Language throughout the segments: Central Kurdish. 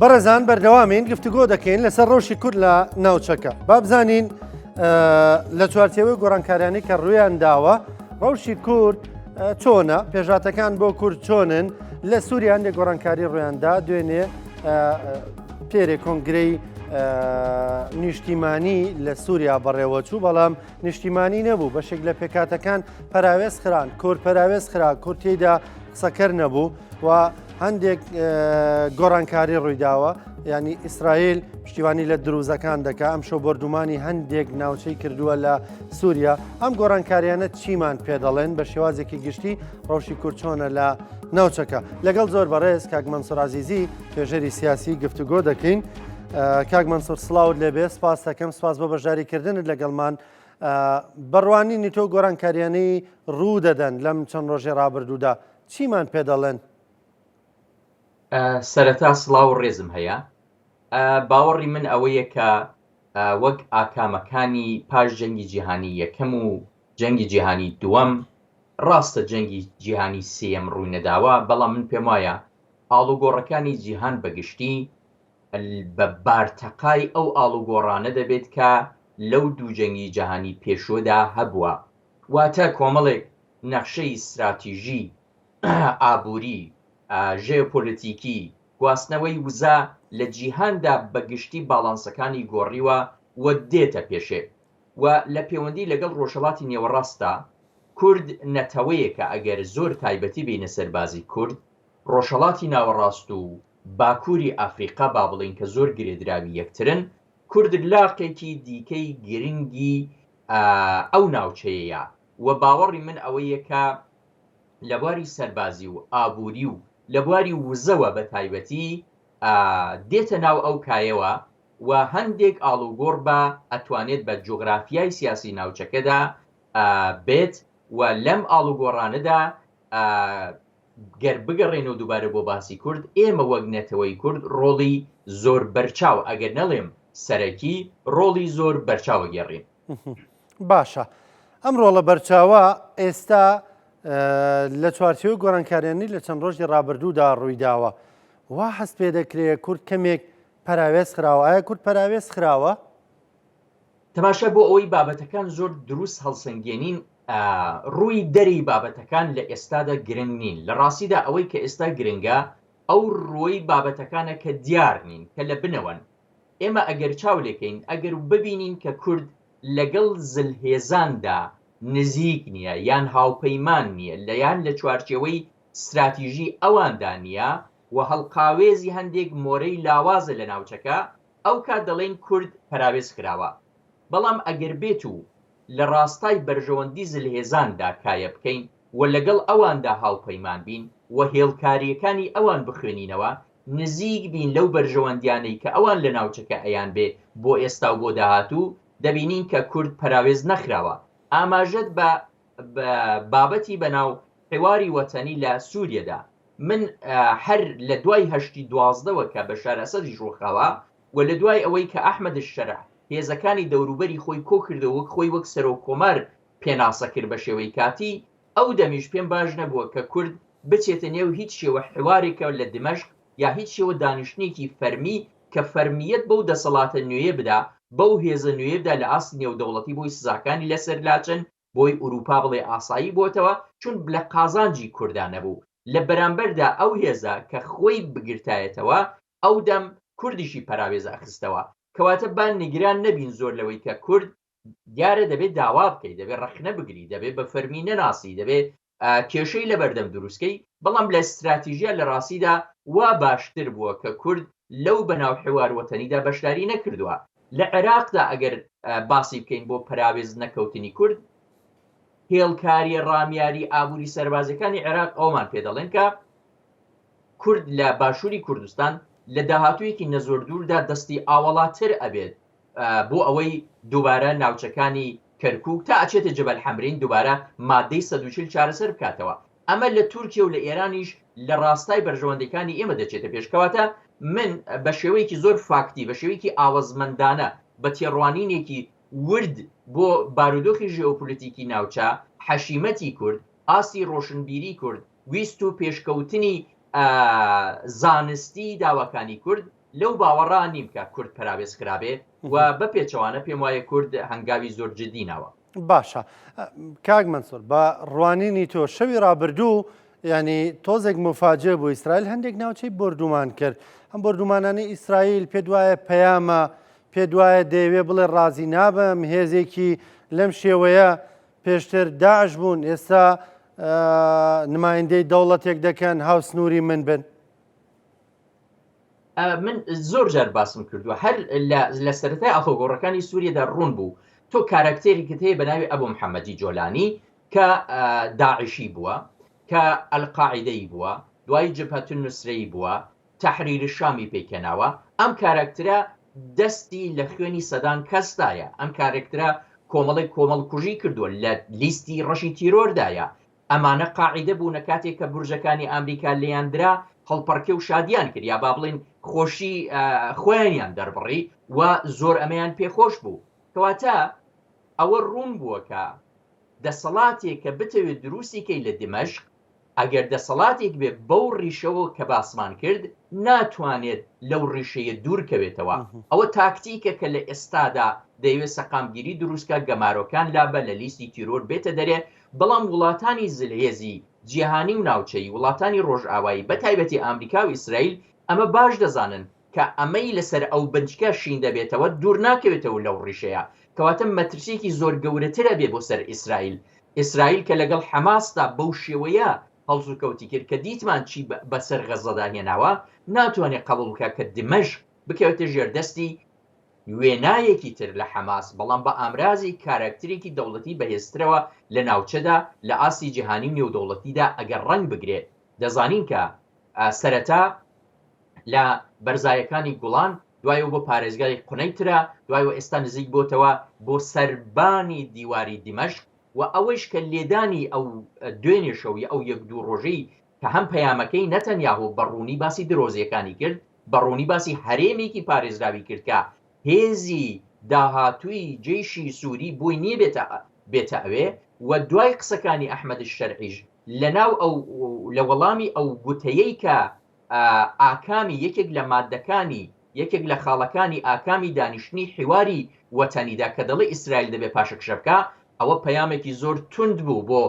بەڕێزان بەردەوامین گفتوگۆ دەکەین لەسەر ڕەوشی کورد لە ناوچەکە با بزانین لە چوارچێوەی گۆڕانکاریانی کە ڕویان داوە ڕەوشی کورد چۆنە پێشاتەکان بۆ کورد چۆنن لە سووریان لە گۆڕانکاری ڕویاندا دوێنێ پێرێ کۆنگرەی نیشتیمانی لە سووریا بەڕێوەچوو بەڵام نیشتیمانی نەبوو بەشێک لە پێکاتەکان پەراوێز خران کورد پەراوێز خرا کورد تێیدا قسەکەر نەبوو و هەندێک گۆڕانکاری ڕوویداوە ینی ئیسرائیل پشتیوانی لە دروزەکان دەکا ئەم شەو بۆردومانی هەندێک ناوچەی کردووە لە سووریا ئەم گۆڕانکاریانە چیمان پێدەڵێن بە شێوازێکی گشتی ڕەوشی کورد چۆنە لە ناوچەکە لەگەڵ زۆر بەڕێز کاک مەنسوور عەزیزی توێژەری سیاسی گفتوگۆ دەکەین. کاک مەنسوور سڵاوت لێبێ سپاس دەکەم سپاس بۆ بەشداریکردنت لەگەڵمان بەڕوانینی تۆ گۆڕانکاریانەی ڕوو دەدەن لەم چەند ڕۆژی ڕابردوودا چیمان پێ دەڵێن؟ سەرەتا سڵاو و ڕێزم هەیە باوەڕی من ئەوەیە کە وەک ئاکامەکانی پاش جەنگی جیهانی یەکەم و جەنگی جیهانی دووەم ڕاستە جەنگی جیهانی سێیەم ڕووی نەداوە بەڵام من پێم وایە ئاڵوگۆڕەکانی جیهان بەگشتی بە بارتەقای ئەو ئاڵوگۆڕانە دەبێت کە لەو دوو جەنگی جەهانی پێشوودا هەبووە، واتە کۆمەڵێک نەخشەی ستراتیژی ئابووری، ژێۆپۆلەتیکی، گواستنەوەی وزە لە جیهاندا بە گشتی باڵانسەکانی گۆڕیوە و دێتە پێشێ و لە پێوەندی لەگەڵ ڕۆژهەڵاتی نێوەڕاستدا کورد نەتەوەیەکە ئەگەر زۆر تایبەتی بێینە سەر بازی کورد ڕۆژهەڵاتی ناوەڕاست و باکووری ئەفریقا با بڵێین کە زۆر گرێدراوی یەکترن، کورد لاقێکی دیکەی گرنگی ئەو ناوچەیەیە و باوەڕی من ئەوەیە کە لە بواری سەربازی و ئابووری و لە بواری وزەوە بە تایبەتی دێتە ناو ئەو کایەوە و هەندێک ئاڵوگۆڕ بە ئەتوانێت بە جوغرافیای سیاسی ناوچەکەدا بێت و لەم ئاڵوگۆڕانەدا گەر بگەڕێینەوە دووبارە بۆ باسی کورد، ئێمە وەک نەتەوەی کورد ڕۆڵی زۆر بەرچاو ئەگەر نەڵێم سەرەکی، ڕۆڵی زۆر بەرچاو ئەگێڕین. باشە ئەم ڕۆڵە بەرچاوە ئێستا لە چوارچێوەی گۆڕانکاریانی لە چەند ڕۆژی ڕابردوودا ڕوویداوە وا هەست پێ دەکرێت کورد کەمێک پەراوێز خراوە ئایا کورد پەراوێز خراوە؟ تەماشا بۆ ئەوەی بابەتەکان زۆر دروست هەڵسەنگێنین ڕووی دەری بابەتەکان لە ئێستادا گرنگ نین لە ڕاستیدا ئەوەی کە ئێستا گرنگە ئەو ڕووی بابەتەکانە کە دیار نین کە لە بنەوەن ئێمە ئەگەر چاو لێکەین ئەگەر ببینین کە کورد لەگەڵ زلهێزاندا نزیک نییە یان هاوپەیمان نییە لە یان لە چوارچێوەی ستراتیژی ئەواندا نییە و هەڵقاوێزی هەندێک مۆرەی لاوازە لە ناوچەکە ئەو کات دەڵێین کورد پەراوێز خراوە. بەڵام ئەگەر بێت و لە ڕاستای بەرژەوەندی زلهێزاندا کایە بکەین و لەگەڵ ئەواندا هاوپەیمان بین و هێڵکارییەکانی ئەوان بخوێنینەوە، نزیک بین لەو بەرژەوەندیانەی کە ئەوان لە ناوچەکە ئەیانبێ بۆ ئێستا و بۆ داهاتوو، دەبینین کە کورد پەراوێز نەخراوە. ئاماژەت بە بابەتی بەناو حواری وەتەنی لە سوریەدا، من هەر لە دوای هەشتی دوازدەوە کە بەشار ئەسەدیش ڕووخاوە و لە دوای ئەوەی کە ئەحمەد الشەرع هێزەکانی دەوروبەری خۆی کۆکردەوە وەک خۆی وەک سەرۆک کۆمار پێناسە کرد بە شێوەی کاتی، ئەو دەمیش پێم باش نەبووە کە کورد بچێتە نێو هیچ شێوە حوارێکە لە دمەشق یا هیچ شێوە دانیشتنێکی فەرمی کە فەرمییەت بەو دەسەڵاتە نوێیە بدا، بەو هێزە نوێیە بدا لە ئاستی نێودەوڵەتی بۆی سزاکانی لەسەر لاچن، بۆی ئورووپا بڵێ ئاسایی بۆتەوە، چون لە قازانجی کوردا نەبوو. لە بەرامبەردا ئەو هێزە کە خۆی بگرتایەتەوە، ئەو دەم کوردیشی پەراوێز ئەخستەوە. کەواتە با نیگران نەبین زۆر لەوەی کە کورد دیارە دەبێ داوا بکەی، دەبێ ڕەخنە بگری، دەبێ بە فەرمی نەناسی، دەبێ کێشەی لەبەردەم دروستکەی، بەڵام لە ستراتیژیا لە ڕاستیدا وا باشتر بووە کە کورد لەو بەناو حوار وەتەنیدا بەشداری نەکردووە. لە عێراقدا ئەگەر باسی بکەین بۆ پەراوێز نەکەوتنی کورد، هێڵکارییە ڕامیاری ئابووری سەربازیەکانی عێراق ئەوەمان پێ دەڵێن کە کورد لە باشووری کوردستان لە داهاتوویەکی نەزۆر دووردا دەستی ئاوەڵاتر ئەبێت بۆ ئەوەی دووبارە ناوچەکانی کەرکوک تا ئەچێتە جەبەل حەمرین دووبارە مادەی 140 چارەسەر بکاتەوە. ئەمە لە تورکیە و لە ئێرانیش لە ڕاستای بەرژەوەندیەکانی ئێمە دەچێتە پێش. کەواتە من بە شێوەیەکی زۆر فاکتی، بە شێوەیەکی ئاوەزمەندانە، بە تێڕوانینێکی ورد بۆ بارودۆخی ژێئۆپولتیکی ناوچە، حەشیمەتی کورد، ئاستی ڕۆشنبیری کورد، ویست و پێشکەوتنی زانستی داواکانی کورد، لەو باوەڕا نیم کە کورد پەراوێز خرابێ و بە پێچەوانە پێم وایە کورد هەنگاوی زۆر جدی ناوە. باشە کاک مەنسوور بە ڕوانینی تۆ شەوی ڕابردوو ینی تۆزێک مفاجێ بوو ئیسرائیل هەندێک ناوچەی بۆردومان کرد ئەم بۆردومانانی ئیسرائیل پێ دوایە پەیامە پێ دوایە دەیەوێ بڵێ ڕازی نابم هێزێکی لەم شێوەیە پێشتر داعش بوون ئێستا نمایندەی دەوڵەتێک دەکەن هاوسنووری من بن. من زۆر جار باسم کردووە هەر لە سەرەتای ئاڵۆگۆڕەکانی سووریەدا ڕوون بوو تۆ کاراکتێرێکت هەیە بە ناوی ئەبوو محەممەدی جۆلانی کە داعشی بووە کە ئەلقاعیدەی بووە دوای جبهەت نوسرەی بووە تەحریر شامی پێکهێناوە ئەم کاراکترە دەستی لە خوێنی سەدان کەسدایە ئەم کارێکترە کۆمەڵێک کۆمەڵکوژی کردووە لە لیستی ڕەشی تیرۆردایە ئەمانە قاعیدە بوونە کاتێک کە بورجەکانی ئامریکا لێیان درا هەڵپەڕکێ و شادیان کرد یا با بڵێین خۆشی خۆیانیان دەربڕی و زۆر ئەمەیان پێخۆش بوو کەواتە ئەوە ڕوون بووە کە دەسەڵاتێک کە بتەوێت دروستی کەی لە دیمەشق ئەگەر دەسەڵاتێک بێ بەو ڕیشەوە کە باسمان کرد ناتوانێت لەو ڕیشەیە دوور کەوێتەوە. ئەوە تاکتیکە کە لە ئێستادا دەیەوێت سەقامگیری دروست کا، گەمارۆکان لابا، لە لیستی تیرۆر بێتە دەرێ، بەڵام وڵاتانی زلهێزی جیهانی و ناوچەیی، وڵاتانی ڕۆژئاوایی بە تایبەتی ئامریکا و ئیسرائیل ئەمە باش دەزانن کە ئەمەی لەسەر ئەو بنچکە شین دەبێتەوە دوور ناکەوێتەوە لەو ڕیشەیە، کەواتە مەترسییەکی زۆر گەورەتر ئەبێ بۆ سەر ئیسرائیل. ئیسرائیل کە لەگەڵ حەماسدا بەو شێوەیە هەڵسوکەوتی کرد کە دیتمان چی بەسەر غەززەدا هێناوە، ناتوانێت قەبوڵ بکات کە دیمەشق بکەوێتە ژێر دەستی وێنایەکی تر لە حەماس، بەڵام بە ئامرازی کاراکترێکی دەوڵەتی بەهێزترەوە لە ناوچەدا لە ئاستی جیهانی و نێودەوڵەتیدا ئەگەر ڕەنگ بگرێت. دەزانین کە سەرەتا لە بەرزایەکانی گوڵان، دوایەوە بۆ پارێزگای قونەیترە، دوایەوە ئێستا نزیک بۆتەوە بۆ سەربانی دیواری دیمەشق و ئەوەیش کە لێدانی ئەو دوێنێ شەو یا ئەو یەک دوو ڕۆژەی کە هەم پەیامەکەی نەتەنیاهۆ بە ڕوونی باسی درۆزیەکانی کرد، بە ڕوونی باسی هەرێمێکی پارێزراوی کرد کە هێزی داهاتووی جەیشی سووری بۆی نییە بێتە بێتە ئەوێ و دوای قسەکانی ئەحمەد شەرعیش لە ناو ئەو لە وەڵامی ئەو گوتەیەی کە ئاکامی یەکێک لە ماددەکانی یەکێک لە خاڵەکانی ئاکامی دانیشتنی حیواری وەتەنیدا کە دەڵێ ئیسرائیل دەبێ پاشەکشە بکا، ئەوە پەیامێکی زۆر توند بوو بۆ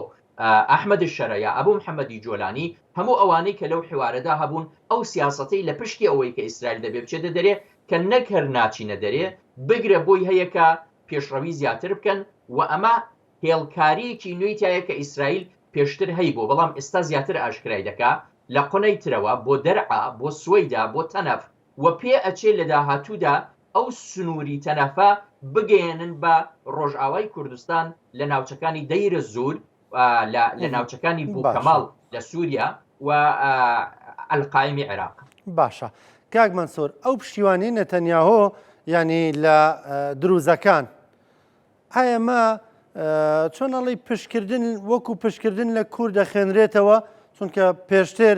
ئەحمەد شەرع یا ئەبو محەمەدی جۆلانی، هەموو ئەوانەی کە لەو حیوارەدا هەبوون، ئەو سیاسەتەی لە پشتی ئەوەی کە ئیسرائیل دەبێ بچێتە دەرێ، کە نەک هەر ناچینە دەرێ، بگرە بۆی هەیە کە پێشڕەوی زیاتر بکەن و ئەمە هێڵکارییەکی نوێی تیایە کە ئیسرائیل پێشتر هەیبوو، بەڵام ئێستا زیاتر ئاشکرای دەکا، لە قونەیترەوە بۆ دەرعا، بۆ سوەیدا، بۆ تەنەف و پێ ئەچێ لە داهاتوودا ئەو سنووری تەنەفە بگەیەنن بە ڕۆژئاوای کوردستان لە ناوچەکانی دەیرەزوور، لە ناوچەکانی بوکەماڵ لە سووریا و ئەلقایمی عێراق. باشە کاک مەنسوور ئەو پشتیوانی نەتەنیاهۆ یانی لە دروزەکان ئایا ئەمە چۆن ئەڵێی پشتکردن وەکو پشتکردن لە کورد دەخوێنرێتەوە چونکە پێشتر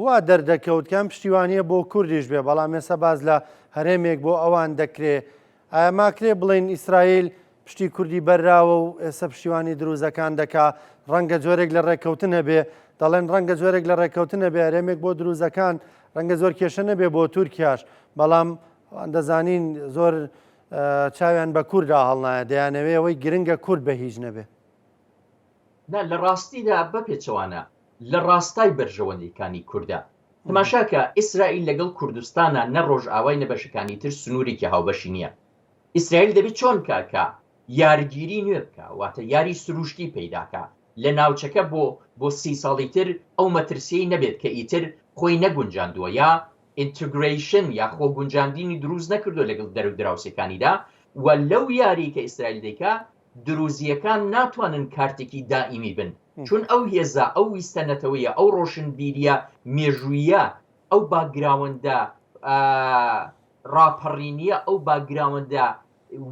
وا دەردەکەوت کە ئەم پشتیوانیە بۆ کوردیش بێ بەڵام ئێستا باز لە هەرێمێک بۆ ئەوان دەکرێ ئایا ماکرێ بڵین ئیسرائیل پشتی کوردی بەرراوە و ئێستا پشتیوانی دروزەکان دەکا ڕەنگە جۆرێک لە ڕێککەوتن هەبێ دەڵێن ڕەنگە جۆرێک لە ڕێککەوتن هەبێ هەرێمێک بۆ دروزەکان ڕەنگە زۆر کێشە نەبێ بۆ تورکیاش بەڵام دەزانین زۆر چاویان بە کوردا هەڵنایە دەیانەوێ ئەوەی گرنگە کورد بە هیچ نەبێ. نا لە ڕاستیدا بە پێچەوانە لە ڕاستای بەرژەوەندیکانی کوردە. تەماشاکە ئیسرائیل لەگەڵ کوردستانا نە ڕۆژئاوای نە بەشەکانی تر سنوورێکی هاوبەشی نییە. ئیسرائیل دەبێ چۆن بکا کە یارگیری نوێ بکا واتە یاری سروشتی پەیدا کا لە ناوچەکە بۆ بۆ سی ساڵی تر ئەو مەترسیەی نەبێت کە ئیتر خۆی نەگونجاندووە یا Integration یا خۆگونجاندنی دروست نەکردووە لەگەڵ دەرو دراوسێکانیدا و لەو یاری کە ئیسرائیل دەیکا دروزییەکان ناتوانن کارتێکی دائیمی بن چون ئەو هێزە ئەو ویستە نەتەوەیە ئەو ڕۆشنبیریە مێژوویە ئەو باکگراوەندە ڕاپەڕینیە ئەو باکگراوەندە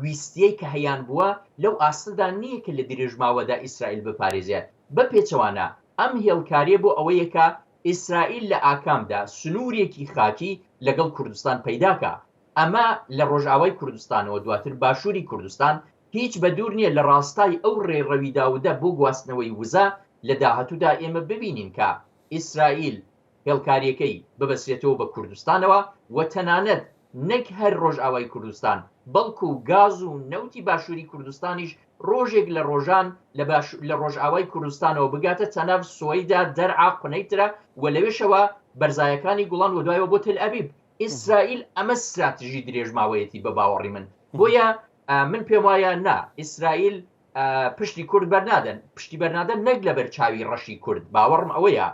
ویستیەی کە هەیان بووە لەو ئاستەدا نییە کە لە درێژماوەدا ئیسرائیل بپارێزێ بە پێچەوانە ئەم هێڵکاریە بۆ ئەوەیە کە ئیسرائیل لە ئاکامدا سنوورێکی خاکی لەگەڵ کوردستان پەیدا کا. ئەمە لە ڕۆژئاوای کوردستانەوە دواتر باشووری کوردستان هیچ بە دوور نییە لە ڕاستای ئەو ڕێڕەوی داودە بۆ گواستنەوەی وزە لە داهاتوودا ئێمە ببینین کە ئیسرائیل. هێڵکارییەکەی ببەسرێتەوە بە کوردستانەوە و تەنانەت نەک هەر ڕۆژئاوای کوردستان بەڵکو گاز و نەوتی باشووری کوردستانیش ڕۆژێک لە ڕۆژان لە باش لە ڕۆژئاوای کوردستانەوە بگاتە تەناف سوەیدا دەرعا قونەیترە و لەوێشەوە بەرزایەکانی گوڵان و دوایەوە بۆ تل ئەبیب ئیسرائیل ئەمە ستراتژی درێژماوەیەتی بە باوەڕی من بۆیە من پێم وایە نا ئیسرائیل پشتی کورد بەرنادەن پشتی بەرنادەن نەک لەبەر چاوی ڕەشی کورد باوەڕم ئەوەیە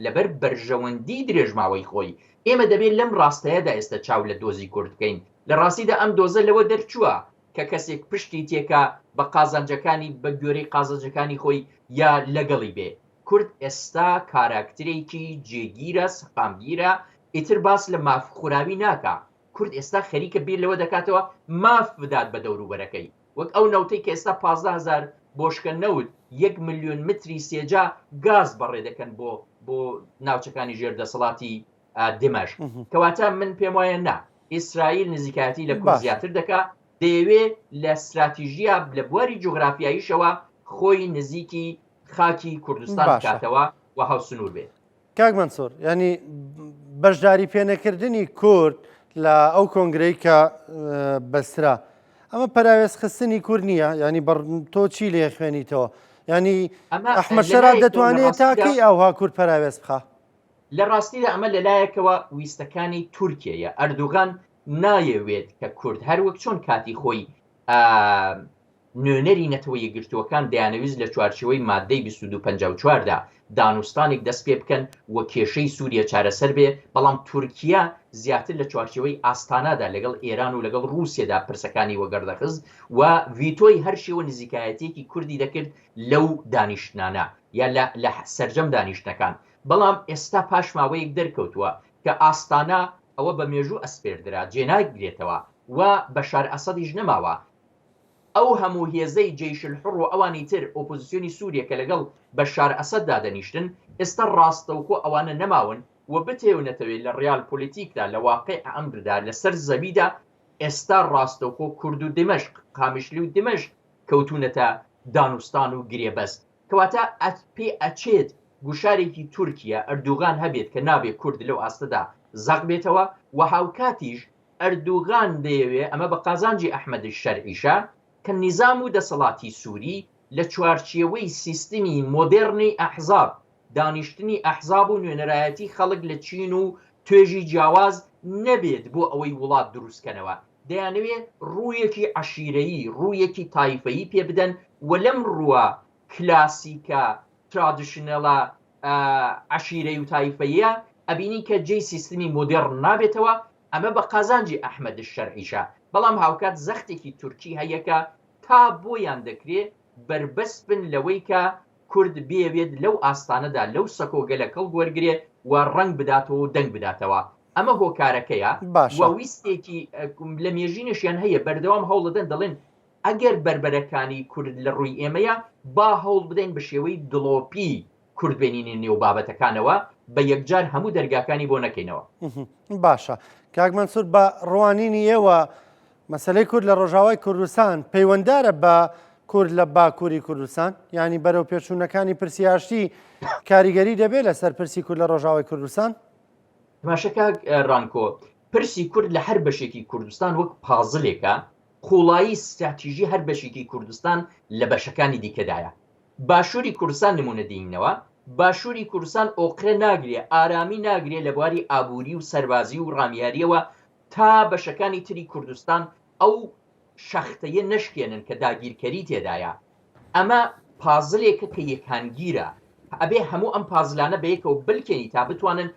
لەبەر بەرژەوەندی درێژماوەی خۆی. ئێمە دەبێت لەم ڕاستایەدا ئێستا چاو لە دۆزی کورد بکەین. لە ڕاستیدا ئەم دۆزە لەوە دەرچووە کە کەسێک پشتی تێکا بە قازانجەکانی بە گوێرەی قازانجەکانی خۆی یا لەگەڵی بێ. کورد ئێستا کاراکترێکی جێگیرە، سەقامگیرە، ئیتر باس لە ماف خوراوی ناکا. کورد ئێستا خەریکە بیر لەوە دەکاتەوە ماف بدات بە دەوروبەرەکەی. وەک ئەو نەوتەی کە ئێستا 15 هەزار بۆشکە نەوت 1 ملیۆن متری سێجا گاز بەڕێ دەکەن بۆ بۆ ناوچەکانی ژێر دەسەڵاتی دیمەشق. کەواتە من پێم وایە نا، ئیسرائیل نزیکایەتی لە کورد زیاتر دەکا، دەیەوێ لە ستراتیژیا لە بواری جوغرافیاییشەوە خۆی نزیکی خاکی کوردستان بکاتەوە و هاوسنوور بێت. کاک مەنسوور، یانی بەشداری پێنەکردنی کورد لە ئەو کۆنگرەی کە بەسترا ئەمە پەراوێزخستنی کورد نییە ینی بەڕ تۆ چی لێ خوێنیتەوە ینی ئەحمەد شەرع دەتوانێت تاکەی ئەوها کورد پەراوێز بخە؟ لە ڕاستیدا ئەمە لەلایەکەوە ویستەکانی تورکیەیە ئەردوغان نایەوێت کە کورد هەر وەک چۆن کاتی خۆی نوێنەری نەتەوە یەکگرتووەکان دەیانەویست لە چوارچێوەی ماددەی 2254 دا دانوستانێک دەست پێ بکەن و کێشەی سووریە چارەسەر بێ، بەڵام تورکیە زیاتر لە چوارچێوەی ئاستانادا لەگەڵ ئێران و لەگەڵ ڕووسیەدا پرسەکانی وەگەڕ دەخست و ڤیتۆی هەر شێوە نزیکایەتییەکی کوردی دەکرد لەو دانیشتنانە یا لە لە سەرجەم دانیشتنەکان. بەڵام ئێستا پاش ماوەیەک دەرکەوتووە کە ئاستانا ئەوە بە مێژوو ئەسپێردرا، جێناگرێتەوە و بەشار ئەسەدیش نەماوە. ئەو هەموو هێزەی جەیش الحر و ئەوانی تر ئۆپۆزسیۆنی سوریە کە لەگەڵ بەشار ئەسەد دادەنیشتن ئێستا ڕاستەوخۆ ئەوانە نەماون و بتەوێ و نەتەوێ لە ڕیال پۆلیتیکدا لە واقیع ئەمردا لەسەر زەویدا ئێستا ڕاستەوخۆ کورد و دیمەشق قامیشلی و دیمەشق کەوتونەتە دانوستان و گرێبەست کەواتە پێ ئەچێت گوشارێکی تورکیە ئەردوغان هەبێت کە نابێ کورد لەو ئاستەدا زەق بێتەوە و هاوکاتیش ئەردوغان دەیەوێ، ئەمە بە قازانجی ئەحمەد شەرعیشە، کە نیزام و دەسەڵاتی سووری لە چوارچێوەی سیستمی مۆدێڕنی ئەحزاب، دانیشتنی ئەحزاب و نوێنەرایەتی خەڵک لە چین و توێژی جیاواز نەبێت بۆ ئەوەی وڵات دروست کەنەوە، دەیانەوێ ڕوویەکی عەشیرەیی، ڕوویەکی تایفەیی پێ بدەن و لەم ڕووە کلاسیکە traditional ە عەشیرەی و تایفەییە ئەبینین کە جێی سیستمی مۆدێڕن نابێتەوە، ئەمە بە قازانجی ئەحمەد شەرعیشە، بەڵام هاوکات زەختێکی تورکی هەیە کە تا بۆیان دەکرێ بەربەست بن لەوەی کە کورد بیەوێت لەو ئاستانەدا لەو سەکۆگەلە کەڵک وەرگرێ و ڕەنگ بداتەوە و دەنگ بداتەوە. ئەمە هۆکارەکەیە و ویستێکی لە مێژینەشیان هەیە بەردەوام هەوڵدەدەن دەڵێن ئەگەر بەربەرەکانی کورد لە ڕووی ئێمەیە با هەوڵ بدەین بە شێوەی دڵۆپی کورد بێنینە نێو بابەتەکانەوە بە یەکجار هەموو دەرگاکانی بۆ نەکەینەوە. باشە کاک مەنسوور بە ڕوانینی ئێوە مەسەلەی کورد لە ڕۆژاوای کوردستان پەیوەندارە بە کورد لە باکووری کوردستان یعنی بەرەو پێچوونەکانی پرسی ئاشتی کاریگەری دەبێت لەسەر پرسی کورد لە ڕۆژاوای کوردستان؟ باشە کاک ڕانکۆ پرسی کورد لە هەر بەشێکی کوردستان وەک پازلێکە قوڵایی ستراتیژی هەر بەشێکی کوردستان لە بەشەکانی دیکەدایە. باشووری کوردستان نموونە دێنینەوە، باشووری کوردستان ئۆقرە ناگرێ، ئارامی ناگرێ لە بواری ئابووری و سەربازی و ڕامیارییەوە تا بەشەکانی تری کوردستان ئەو شەختەیە نەشکێنن کە داگیرکەری تێدایە. ئەمە پازلێکە کە یەکانگیرە، ئەبێ هەموو ئەم پازلانە بەیەکەوە بلکێنی تا بتوانن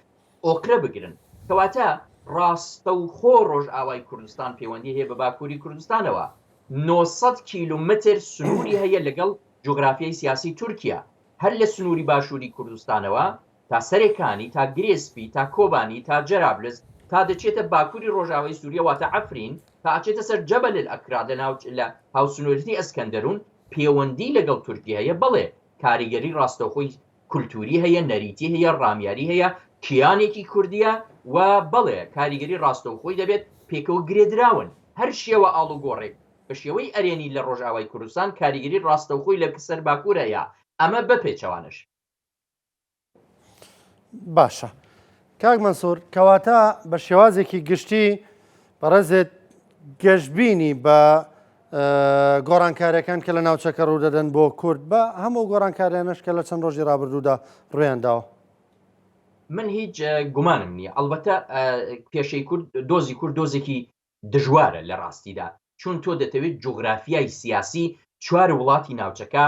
ئۆقرە بگرن. کەواتە ڕاستەوخۆ ڕۆژئاوای کوردستان پەیوەندی هەیە بە باکووری کوردستانەوە. 900 کیلۆمەتر سنووری هەیە لەگەڵ جوگرافیای سیاسی تورکیا. هەر لە سنووری باشووری کوردستانەوە تا سەرێکانی، تا گرێ سپی، تا کۆبانی، تا جەرابلس، تا دەچێتە باکووری ڕۆژئاوای سووریا واتە عەفرین، تا ئەچێتە سەر جەبەل ئەلئەکراد لە ناوچ لە هاوسنوورێتی ئەسکەندەرون پێوەندی لەگەڵ تورکیا هەیە. بەڵێ کاریگەری ڕاستەوخۆی کولتووری هەیە، نەریتی هەیە، ڕامیاری هەیە، کیانێکی کوردییە و بەڵێ کاریگەری ڕاستەوخۆی دەبێت، پێکەوە گرێدراون. هەر شێوە ئاڵوگۆڕێک بە شێوەی ئەرێنی لە ڕۆژئاوای کوردستان کاریگەری ڕاستەوخۆی لە سەر باکوور هەیە، ئەمە بە پێچەوانەش. باشە. کاک مەنسوور، کەواتە بە شێوازێکی گشتی بەڕێزت گەشبینی بە گۆڕانکاریەکان کە لە ناوچەکە ڕوودەدەن بۆ کورد بە هەموو گۆڕانکاریانەش کە لە چەند ڕۆژی ڕابردوودا ڕویان داوە. من هیچ گومانم نییە ئەڵبەتە کێشەی کورد دۆزی کورد دۆزێکی دژوارە لە ڕاستیدا چون تۆ دەتەوێت جوغرافیای سیاسی چوار وڵاتی ناوچەکە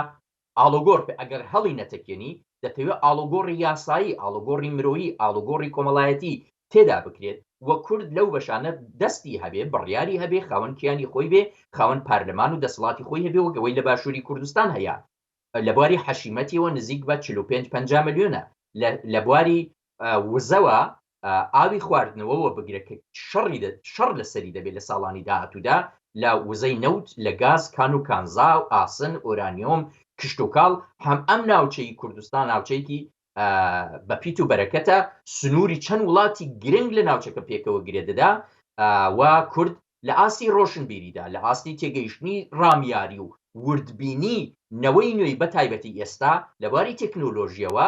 ئاڵوگۆڕ بکەی، ئەگەر هەڵی نەتەکێنی، دەتەوێت ئاڵوگۆڕی یاسایی، ئاڵوگۆڕی مرۆیی، ئاڵوگۆڕی کۆمەڵایەتی تێدا بکرێت و کورد لەو بەشانە دەستی هەبێ، بڕیاری هەبێ، خاوەن کیانی خۆی بێ، خاوەن پارلەمان و دەسەڵاتی خۆی هەبێ وەک ئەوەی لە باشووری کوردستان هەیە. لە بواری حەشیمەتیەوە نزیک بە 45 50 ملیۆنە، لە بواری وزەوە ئاوی خواردنەوەوە بگرە کە شەڕی شەڕ لەسەری دەبێت لە ساڵانی داهاتوودا لە وزەی نەوت لە گاز کان و کانزا و ئاسن ئۆرانیۆم کشتوکاڵ هەم ئەم ناوچەی کوردستان ناوچەیەکی بە پیت و بەرەکەتە سنووری چەند وڵاتی گرنگ لە ناوچەکە پێکەوە گرێ دەدا و کورد لە ئاستی ڕۆشنبیریدا لە ئاستی تێگەیشتنی ڕامیاری و وردبینی نەوەی نوێی بە تایبەتی ئێستا لە بواری تەکنۆلۆژیەوە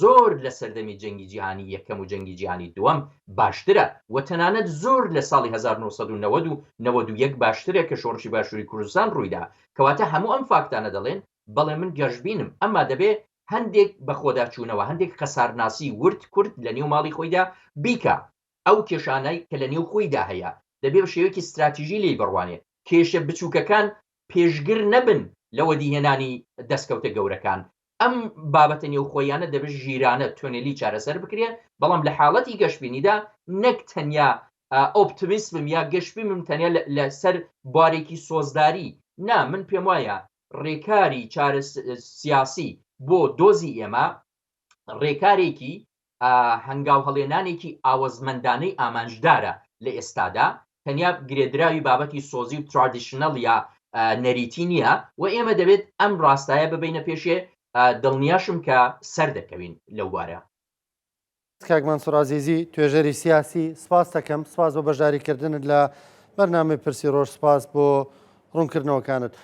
زۆر لە سەردەمی جەنگی جیهانی یەکەم و جەنگی جیهانی دووەم باشترە و تەنانەت زۆر لە ساڵی 1990 و 91 باشترە کە شۆڕشی باشووری کوردستان ڕوویدا. کەواتە هەموو ئەم فاکتانە دەڵێن بەڵێ من گەشبینم، ئەمما دەبێ هەندێک بەخۆداچوونەوە، هەندێک خەسارناسی ورد کورد لە نێو ماڵی خۆیدا بیکا. ئەو کێشانەی کە لە نێو خۆیدا هەیە دەبێ بە شێوەیەکی ستراتیژی لێی بڕوانێ. کێشە بچووکەکان پێشگر نەبن لە وەدیهێنانی دەستکەوتە گەورەکان. ئەم بابەتە نێوخۆییانە دەبێت ژیرانە تۆنێلی چارەسەر بکرێ، بەڵام لە حاڵەتی گەشبینیدا نەک تەنیا ئۆپتمیسمم یا گەشبینم تەنیا لەسەر بوارێکی سۆزداری، نا، من پێم وایە ڕێکاری چارە سیاسی بۆ دۆزی ئێمە ڕێکارێکی هەنگاو هەڵێنانێکی ئاوەزمەندانەی ئامانجدارە لە ئێستادا، تەنیا گرێدراوی بابەتی سۆزی و traditional یا نەریتی نییە و ئێمە دەبێت ئەم ڕاستایە ببەینە پێشێ، دڵنیاشم کە سەردەکەوین لەو بوارە. کاک مەنسوور عەزیزی، توێژەری سیاسی، سپاست دەکەم، سپاس بۆ بەشداریکردنت لە بەرنامەی پرسی ڕۆژ، سپاس بۆ ڕوونکردنەوەکانت.